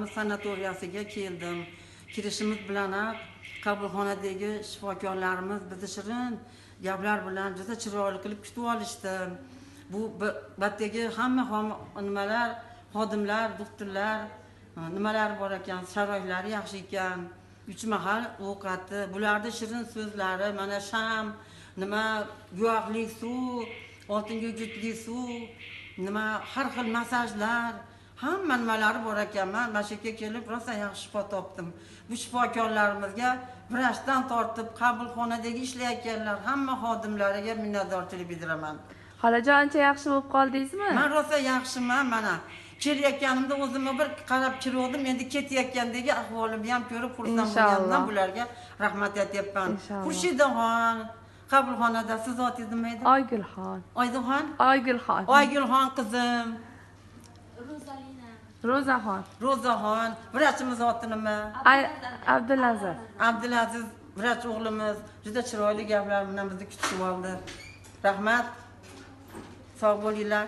Xalqlarimiz sanatoriyasiga keldim. Kirishimiz bilanoq qabulxonadagi shifokorlarimiz bizni shirin gaplar bilan juda chiroyli qilib kutib olishdi. Bu batdagi hamma nimalar, xodimlar, doktorlar, nimalar bor ekan, sharoitlari yaxshi ekan. 3 mahal ovqati, bularni shirin so'zlari, mana sham, nima guvohlik suv, oltinga gugurtli suv, nima har xil massajlar, hamma nimalari bor ekan. Men mana shu yerga kelib rosa yaxshi shifo topdim. Bu shifokorlarimizga vrachdan tortib qabulxonadagi ishlayotganlar hamma xodimlariga minnatdorchilik bildiraman. Xolajon, ancha yaxshi bo'lib qoldingizmi? Men rosa yaxshiman, mana. Kelayotganimda o'zimga bir qarab kiruvdim, endi ketayotgandagi ahvolimni ham ko'rib xursand bo'lganimdan bularga rahmat aytyapman. Xurshidaxon qabulxonada siz otingiz nima edi? Oygulxon. Oydinxon? Oygulxon. Oygulxon qizim. Ro'zalina. Ro'zaxon. Ro'zaxon. Vrachimiz oti nima? Abdulaziz. Abdulaziz vrach o'g'limiz juda chiroyli gaplar bilan bizni kutib oldi. Rahmat. Sog' bo'linglar.